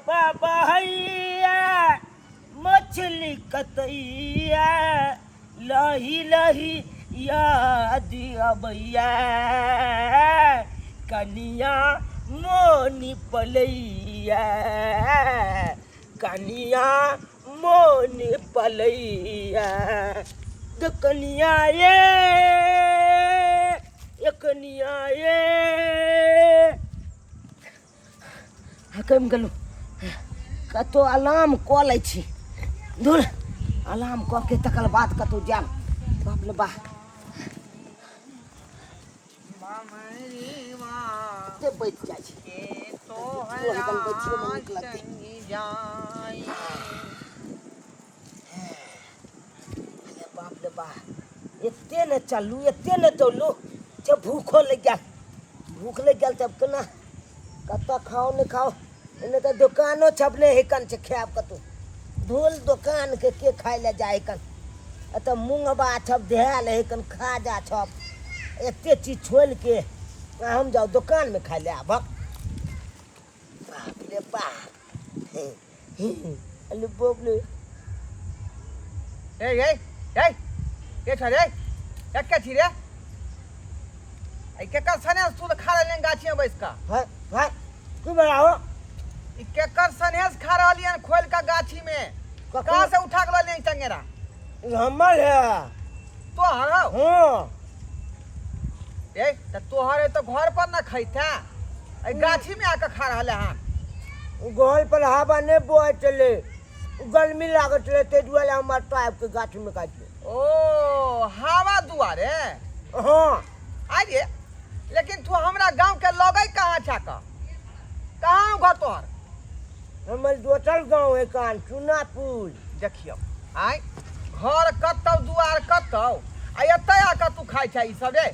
बाबा हैया मछली कतैया लही लही याद अबैया कनिया मोनी पलैया कनिया मोनी पलैया तो कनिया ये ये कनिया ये हकमि गेलहुँ कतहु अलार्म कऽ लै छी धुर अलार्म कऽ के तकर बाद कतहु जायब बाप रे बा कते बचि जाइ छै एकदम बैठियोमे नीक लगतै अरे बाप रे बा एते ने चलू एते ने दौड़लू जब भूखो लागि गेल भूख लागि गेल तब केना कतऽ खाउ नहि खाउ एने तऽ दोकानो छपने हेकन छै खायब कतहु धूल दोकानके के खाय लए जाइ हेकन एतऽ मूँगबा छप धएल हेकन खाजा छप एते चीज छोड़िके आ हम जाउ दोकानमे खाय लए आबक बाप रे बाप अरे बाप रे ए ए ए के छ रे के छी रे ई केकर सनेस तू खा रहलियन गाछी में बैस कऽ है है की बनाओ ई केकर सनेस खा रहलियन खोल कऽ गाछी में कहाँ से उठा के ललियन चंगेरा ई हमर है तोहर हौ हाँ ए तऽ तोहर है तो घर पर न खैते एहि गाछी में आके खा रहल हन घर पर हवा नहि बहैत छलै गर्मी लागैत छलै ताहि दुआरे हम एतऽ आबि कऽ गाछमे काटि ओ हवा दुआरे हँ आइए लेकिन तू हमरा गांव के लगे कहाँ छा का कहाँ घर तोहर हमर दोसर गाँव है कान चुनापुर देखियौ आय घर कतौ दुआर कतौ आ एतऽ आके तू खाइ छै ई सब रे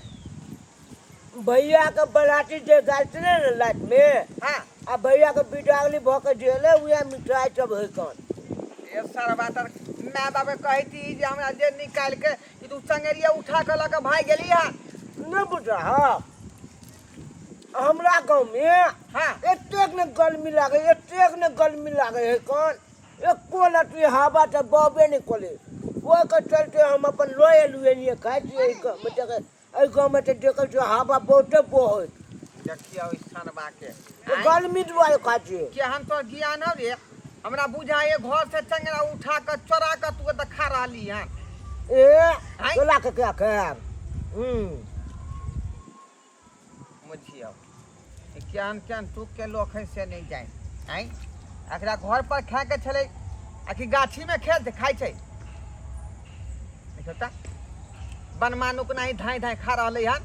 भैया के बराती जे गेल छलै ने राति मे हाँ आ भैया के बिदागली भऽ के जे एलै उएह मिठाई सब होइ कन ए सरबा तर माय बाप के कहती जे हमरा जे निकालि के ई तू चंगेरिया उठा के लऽ के भागि गेली हँ नहि बुझल हँ हमरा गाँवमे हाँ एतेक ने गर्मी लागै एतेक ने गर्मी लागै है कन एको लत्ती हवा तऽ बहबे नहि करै ओहिके चलते हम अपन लऽ एलहुँ एलियै खाइ छियै एहि एहि गाँवमे तऽ देखै छियै हवा बहुते बहैत देखियौ ई सनबा के तऽ गर्मी दुआरे खाइ छियै केहन तोर ज्ञान हौ रे हमरा बुझाइए घर से चंगरा उठा कऽ चोरा कऽ तू एतऽ खा रहली हन ए आँय? तोला के क्या खायब हूँ बुझियौ ई केहन केहन टूक के लोक है से नहि जानि आँय एकरा घर पर खायके छलै आ कि गाछीमे खेल खाइ छै देखियौ तऽ बनमानुक नहि धाँइ धाँइ खा रहलै हन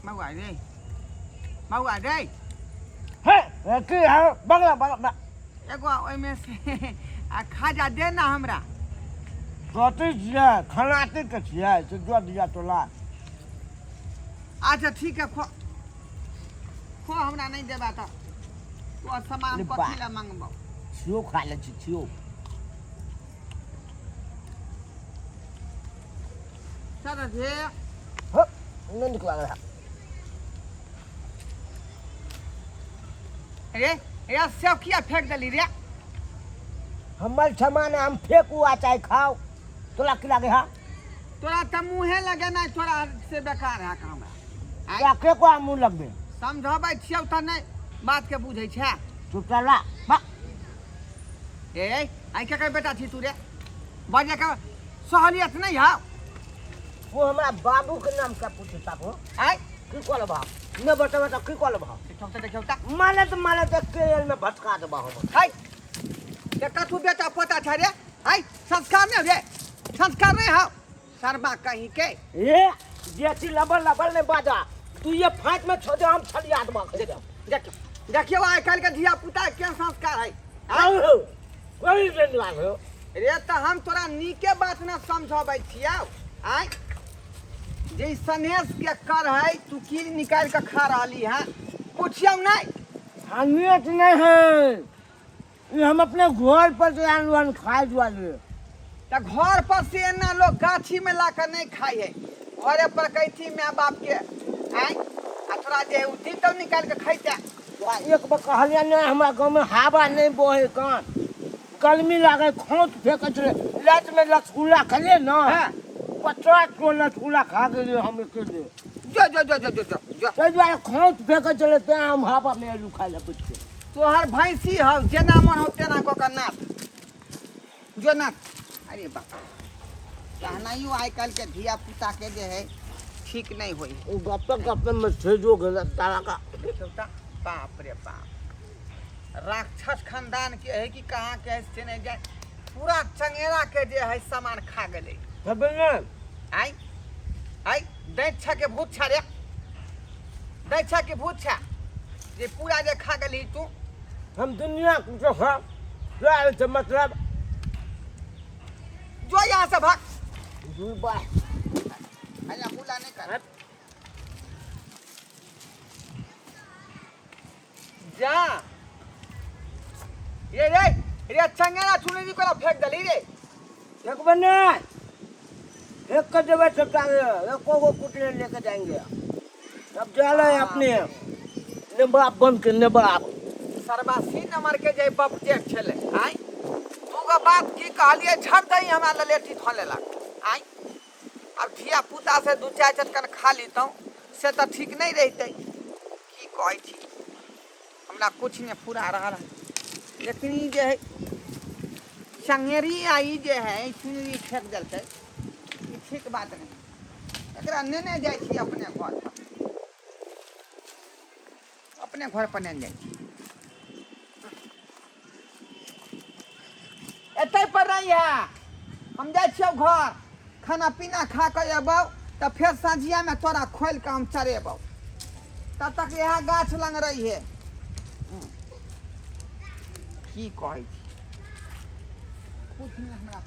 मौआ रे मौआ रे हे की है बगला बगला एगो ओहिमे से आ खाजा दे ना हमरा कथी छियै खनाती के छियै से दऽ दिया तोला अच्छा ठीक है खो खो हमरा नहीं देबा तऽ तो सामान अरे कथी बा। लए मंगबौ छियो खा लै छी छियो चल रे हँ नहि नीक लागल है रे रे सेब किया फेंक देली रे हमर सामान हम फेंकू आ चाहे खाओ तोला की लागे हा तोरा तऽ मुँहे लगे नहीं तोरा से बेकार है काम आँय? तोरा के को मुँह लगबे समझाबै छियौ तऽ नहि बात के बुझै छै चुप ला बा ए आइ के कर बेटा छी तू रे बजे के सहलियत नहीं हौ वो हमरा बाबू के नाम का पूछे ताको आइ की कहल बा न बता बता की कहल बा देखियौ तऽ देखियौ तऽ माने तो माने तो केल में भटका देबा हम हाय ते कथू बेटा पोता छै रे हाय संस्कार नहीं रे संस्कार नहीं हौ शर्मा कहीं के ए जेसी लबल लबल नहीं बाजा तू ये फांक में छोड़ दे हम छलिया देबा देखियौ देखियौ देखियौ आइ काल्हि के धिया पुता के संस्कार है आओ कोई नहीं लागो रे तऽ हम तोरा नीके बात न समझबै छियौ आँय जे ई सनेस के कर है तू की निकालि कऽ खा रहली है पुछियौ नहि हमियत नहीं है ई हम अपने घर पर से आनलहुँ हन खाय दुआरे। तऽ घर पर से एना लोग गाछी में ला कऽ नहीं खाइ है, घरे पर कहती माय बाप के आँय, आ तोरा जे उ दितौ निकालि कऽ खैते। तोरा एक बेर कहलियै नहि, हमरा गाँवमे हवा नहि बहै कान, गर्मी लागै, खोंच फेकै छलै। रातिमे रसगुल्ला खेलियै ने, 50 गो रसगुल्ला खा गेलियै हम अकेले। जो जो जो जो जो जो जो। ताहि दुआरे खोंच फेकै छलै, तेँ हम हवामे एलहुँ खाय लए बैठ कऽ। तोहर भैंसी हौ, जेना मन हौ तेना कऽ कऽ नाथ, जो नाथ। अरे बाप, कहनाइयो आइ काल्हिके धिया पुताके जे है ठीक नहि होइ है। ओ गप्पे गप्पे मे छेजो गेल तारा का। देखियौ तऽ, बाप रे बाप, राक्षस खानदान के है कि कहाँ के है से नहि जाय, पूरा चंगेरा के जे है सामान खा गेलै। खेबै ने? आइ आइ दैत छा के भूत छा रे, दैत छा के भूत छा जे पूरा जे खा गेलही तू। हम दुनिया कुछो खा सएह छै मतलब। जो यहाँ से भाग। दू बार। अरे हुला नहीं कर, जा रे रे रे, चंगेरा चुनरी कोला फेंक दली रे। एक बने एक के देवे सबटा, एको गो कुटले लेके जाएंगे। अब जा रहे हैं अपने नेबा बन के नेबा। सरबासी नंबर के जे बप जेठ छले, आय तू गो बात की कहलिए, झट दही हमरा ललेटी धऽ लेलक। आय अब धिया पुता से दू चारि चटकन खा लितहुँ से तऽ ठीक नहि रहितै। की कहै छी, हमरा कुछ नहि फुरा रहल है, लेकिन ई जे है चंगेरी आ ई जे है चुनरी फेंक देलकै, ई ठीक बात नहि। एकरा नेने जाइ छी अपने घर पर, अपने घर पर नेने जाइ छी। एतै पर रही है, हम जाइ छियौ घर, खाना पीना खा कऽ अयबौ तऽ फेर साँझियामे तोरा खोलि कऽ हम चरेबौ, तब तक इएह गाछ लग रही है। की कहै छी, कुछ नहि हमरा।